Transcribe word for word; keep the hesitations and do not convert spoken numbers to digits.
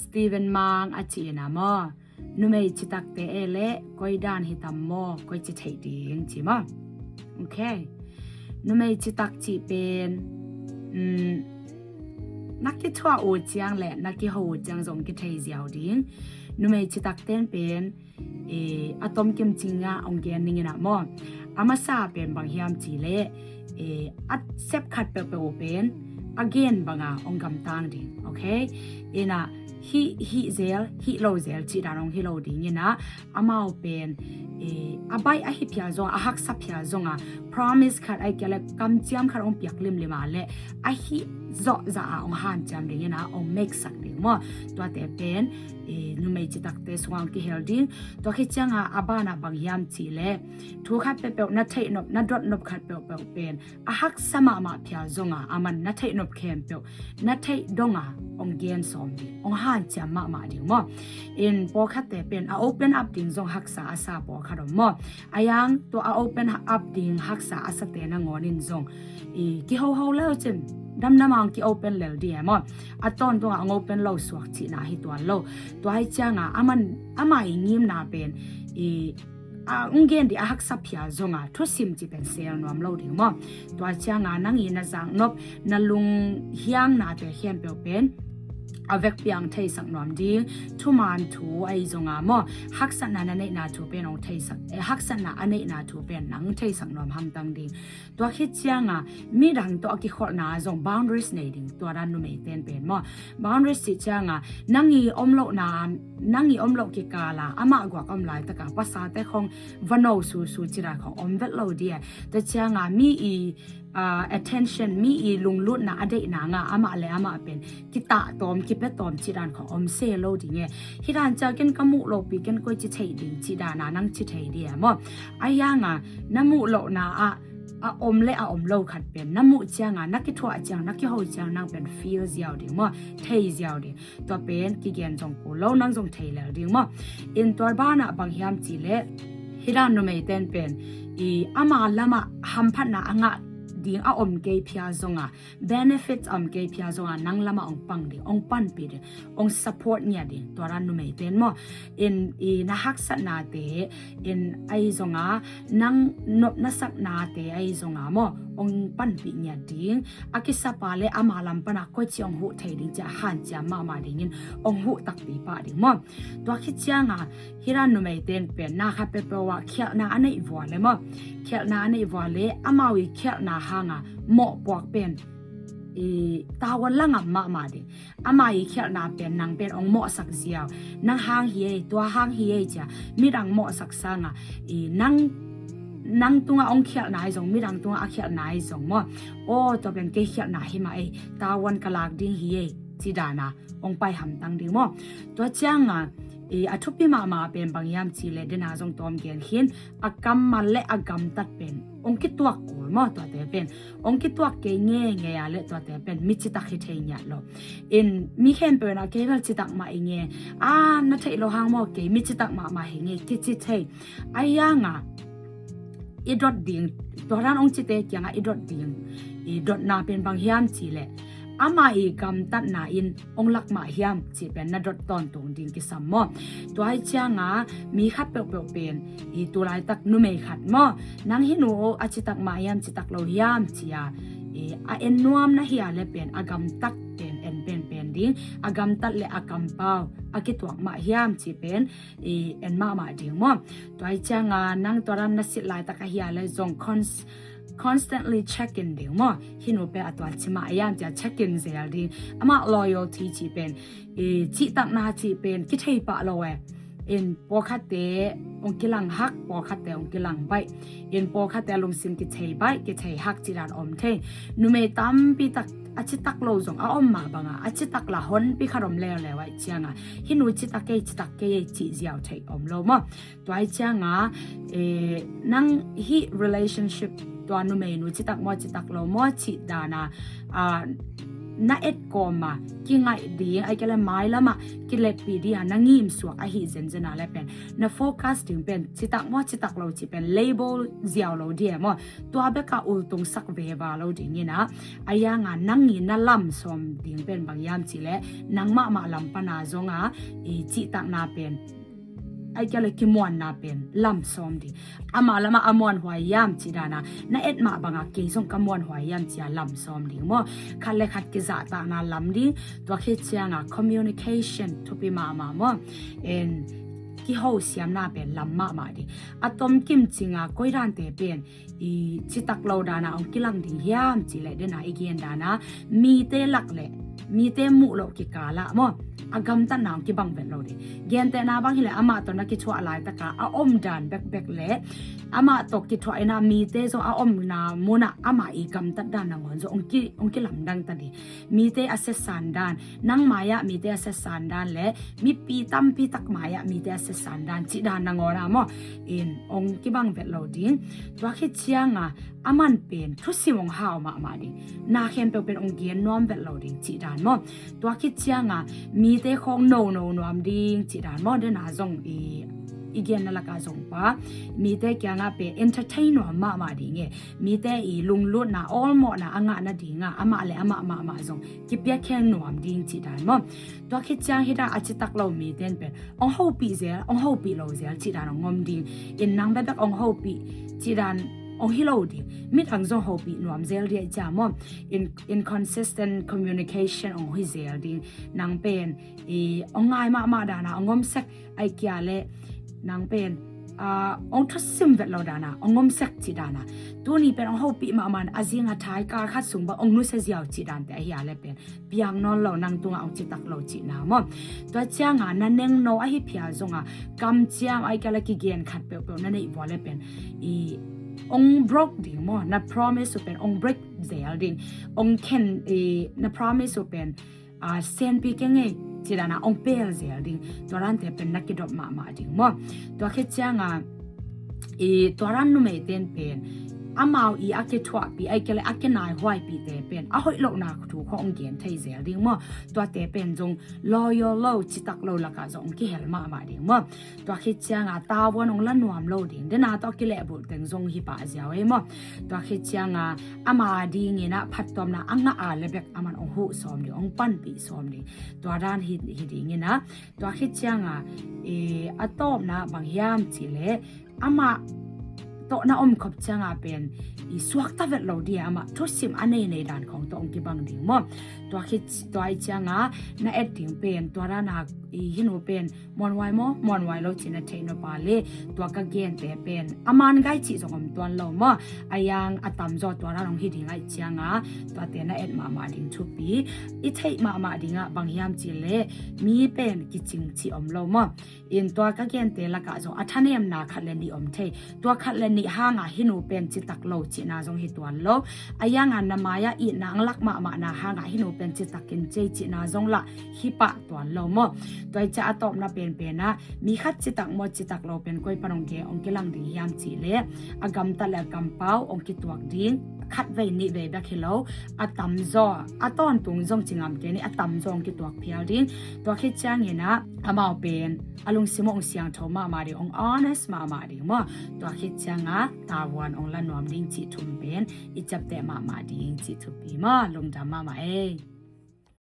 Steven Mang a ci ina maw, numei citakte e le koi dan hitam maw, koi ci theih ding ci maw. Ok. Numei citak cih pen, um, na kithuah uh ciang le na kiho uh ciang zong kithei ziau ding. Numei citak ten pen, eh, a tomkim cingah ong gen ning ina maw. A masa pen bang hiam ci le, eh, a sep khat peuhpeuh uh pen a gen banga ong gamtang ding. Ok. Ina hih, hih zel, hih lo zel cih dan ong hi lo ding ina, amau pen, eh, a baih a hi phia zonga, a haksa phia zonga, promise khat ai kia le kamciam khat ong piak limlim a le a hih zawh zah a ong hanciam ding ina ong meksak ding maw. Tuate pen, eh, numei citakte sungah ong kihel ding. Tua khit cianga a bana bang hiam ci le, thu khat peuhpeuh na theih nop, na dot nop khat peuhpeuh pen a haksa mahmah phia zonga, aman na theih nop khempeuh na theih donga ong gen sawm ding, ong hanciam mahmah ding maw. In pawlkhatte pen a open up ding zong haksa a sa pawlkhat om maw. A yang tua a open up ding haksa a sate nangawnin zong i kihoho leu cin damdama ong ki open lel ding e maw. A tawntunga ong open lo suak cihna hi tuan lo. Tua hi cianga aman, ama i ngimna pen i a ung gen dih a haksa phia zonga thusim ci pen sel nuam lo ding maw. Tua cianga nang i na zaknop, na lunghiangnate khempeuh pen a vekpi a ong theisak nuam ding. Thuman thu ahi zonga maw, haksatna na neihna thu pen ong theisak, eh, haksatna a neihna thu pen nang theisak nuam hamtang ding. Tua khit cianga midang tawh a kikholhna zong boundaries nei ding, tua dan numei ten pen maw. Boundaries cih cianga nang i om lohna, nang i om loh kikala amah guak om laitaka pasate khong va no susu cih dan khong om vet lo ding e. Tua cianga mi i, ah, attention, mi i lunglutna a deihna nga amah le amah pen kitah tawm, kipia tawm cih dan khong om se lo ding e. Hih dan ciang ken ka muh lopi ken koi ci thei ding cih dana nang ci thei ding e maw. A yanga na muh lohna ah a om le a om lo khat pen na muh cianga, na kithuah ciang, na kiho ciang nang pen feel ziau ding maw, thei ziau ding. Tua pen kigen zong kul lo, nang zong thei lel ding maw. In tua bana bang hiam ci le, hih dan numei ten pen i ama lama hamphatna a ngah ding a om kei phia zonga, benefits a om kei phia zonga nang lama ong pang ding, ong panpih ding, ong support ngiat ding, tua dan numei ten maw. In i na haksatnate in ahi zonga, nang nop na saknate ahi zonga maw, ong panpih ngiat ding. A kisapa le ama lam pana koi ci ong huh thei ding cia hanciam mahmah dingin ong huh takpi pah ding maw. Tua khit cianga hih dan numei ten pen na khat peuhpeuh ah khialhna a neih vua le maw, khialhna a neih vua le amau i khialhna hanga mawhpuak pen i tavuan la ngam mahmah ding. Ama i khialhna pen nang pen ong mawhsak ziau, nang hang hi ei, tua hang hi ei cia midang mawhsak sanga i nang, nang tunga ong khialhna ahi zong, midang tunga a khialhna ahi zong maw, aw tua pen kei khialhna hi mah ei, tavuan ka lak ding hi ei, ci dana ong pai hamtang ding maw. Tua cianga i a thupi mahmah pen bang hiam ci le, dena zong tawm gen khin, a kammal le a gamtat pen ong kituak kul maw. Tuate pen ong kituak kei ngeingei a le tuate pen mi citak hi thei ngiat lo. In mi khempeuh in a kei bel citak mah i nge, a na theih lo hang maw, kei mi citak mahmah hi nge kici thei. A yanga i dot ding, tua dan ong cite kianga i dot ding i dotna pen bang hiam ci le, ama i gamtatna in ong lak mah hiam cih pen na dot tawntung ding kisam maw. Tua hi cianga mi khat peuhpeuh pen i tulaitak numei khat maw, nang hih nu a citak mah hiam, citak lo hiam cia i a en nuam na hi a le pen a gamtat pen en penpen ding, a gamtat le a kampau a kituak mah hiam cih pen i en mahmah ding maw. Tua hi cianga nang tua dan na silh laitak ahi a le zong cons-, constantly check in ding maw. Hih nu pen a tua ci mah hiam cia check in zel ding. Amah loyalty cih pen i cihtakna cih pen kithei pah lo e. In pawlkhatte ong kilang hak, pawlkhatte ong kilang baih. In pawlkhatte lungsim kithei baih, kithei hak cih dan om thei. Numei tampi tak a citak lo zong a om mah banga a citak la honpi khat om leuleu ahi cianga hih nu citak kei, citak kei ei cih ziau theih om lo maw. Tua hi cianga eh, nang hih relationship tua numei nu citak maw, citak lo maw cih dana ah, na et kawma kingaih ding, ai kele mailamah kiletpih ding a na ngimsuak ahi zenzen a le pen na focus ding pen citak maw citak lo cih pen label ziau lo ding e maw. Tua beka ultungsak veva lo ding ina, a yanga nang i na lam sawm ding pen bang hiam cih le nang mahmah lam pana zonga i cihtakna pen ai kele kimuanna pen lam sawm ding. Ama lama a muanhuai hiam cih dana na et mah banga kei zong ka muanhuai hiam cia lam sawm ding maw. Khat le khat kizahtakna lam ding. Tua khit cianga communication thupi mahmah maw. En kiho siamna pen lam mahmah ding. A tomkim cinga koidante pen i citak lo dana ong kilang ding hiam cih le dena i gen dana mite lak le mite muh loh kikala maw a gamtatna ong kibang vet lo ding. Gentehna bang hileh amah tawh na kithuah laitaka a om dan bekbek le amah tawh kithuah ina mite zong a omna munah amah i gamtat dan nangawn zong ong ki, ong kilamdang ta ding. Mite a sesan dan, nang maiah mite a sesan dan le mipi tampi tak maiah mite a sesan dan cih dan nangawn a maw in ong kibang vet lo ding. Tua khit cianga aman pen thusim ong hau mahmah ding. Na khempeuh pen ong gen nuam vet lo ding cih dan maw. Tua khit cianga mite khawng no no nuam ding cih dan maw. Dena zong i i genna laka zong pa mite kianga pen entertain nuam mahmah ding e. Mite i lunglutna awlmawhna a ngahna dinga amah le amah mahmah zong kipiakheng nuam ding cih dan maw. Tua khit ciang hita a citak lo miten pen ong hopih zel, ong hopih lo zel cih dan ong om ding. In nang bekbek ong hopih cih dan ong hi lo ding. Midang zong hopih nuam zel ding cia maw. In, inconsistent communication ong hi zel ding. Nang pen i ong ngai mahmah dana ong om sek ai kia le nang pen a ong thusim vet lo dana ong om sek cih dana. Tuni pen ong hopih mahmah a zinga thai kal khat sung bang ong nusia ziau cih dante ahi a le pen piang nawn lo nang tunga ong citak lo cihna maw. Tua cianga na nengno ahi phial zonga kamciam ai kia le kigen khat peuhpeuh na neih vua le pen i ong broke ding maw. Na promise uh pen ong break zel ding. Ong khen i na promise uh pen a senpi kei ngei cih dana ong pel zel ding. Tua dante pen na kidop mahmah ding maw. Tua khit cianga i tua dan numeiten pen amau i a kithuahpih ai kia le a kinaihuaipihte pen a hoih lohna thu khawng ong gen thei zel ding maw. Tuate pen zong loyal lo citak lo laka zong ong kihel mahmah ding maw. Tua khit cianga tavuan ong la nuam lo ding. Dena tawh kilehbulh teng zong hi pah ziau ei maw. Tua khit cianga ama dingina phattuamna a ngah a le bek aman ong huh sawm ding, ong panpih sawm ding. Tua dan hi, hi dingina tua khit cianga i a tawpna bang hiam cih le amah tawh na om khop cianga pen i suakta vet lo ding amah thusim a nei nei dan khawng tawh ong kibang ding maw. Tua khit tua i cianga na et ding pen tua dana i hinu pen muanhuai maw muanhuai lo cih na theih nop a le tua ka gente pen a man gai cih zong om tuan lo maw. A yang a tamzaw tua dan ong hi ding ai cianga tuate na et mahmah ding thupi. I theih mahmah dinga bang hiam cih le mi pen kicing cih om lo maw. In tua ka gente lakah zong a thanemna khat le nih om thei. Tua khat le nih hanga hinu pen citak lo cihna zong hi tuan lo. A yanga na maiah itna ang lak mahmahna hanga hinu pen citakin cei cihna zong lah hi pah tuan lo maw. Tua i cia a tawpna penpena mi khat citak maw citak lo pen koi pan ong ge ong kilang ding hiam cih le a gamtat le a kampau ong kituak ding. Khat vei nih vei bek hi lo a tamzaw a tawntung zong ci ngam kei ni a tamzaw ong kituak phial ding. Tua khit ciangina amau pen a lungsim ong siangtho mahmah ding ong honest mahmah ding maw. Tua khit cianga tavuan ong la nuam ding cih thum pen i ciapteh mahmah ding cih thupi maw. Lungdam mahmah ei.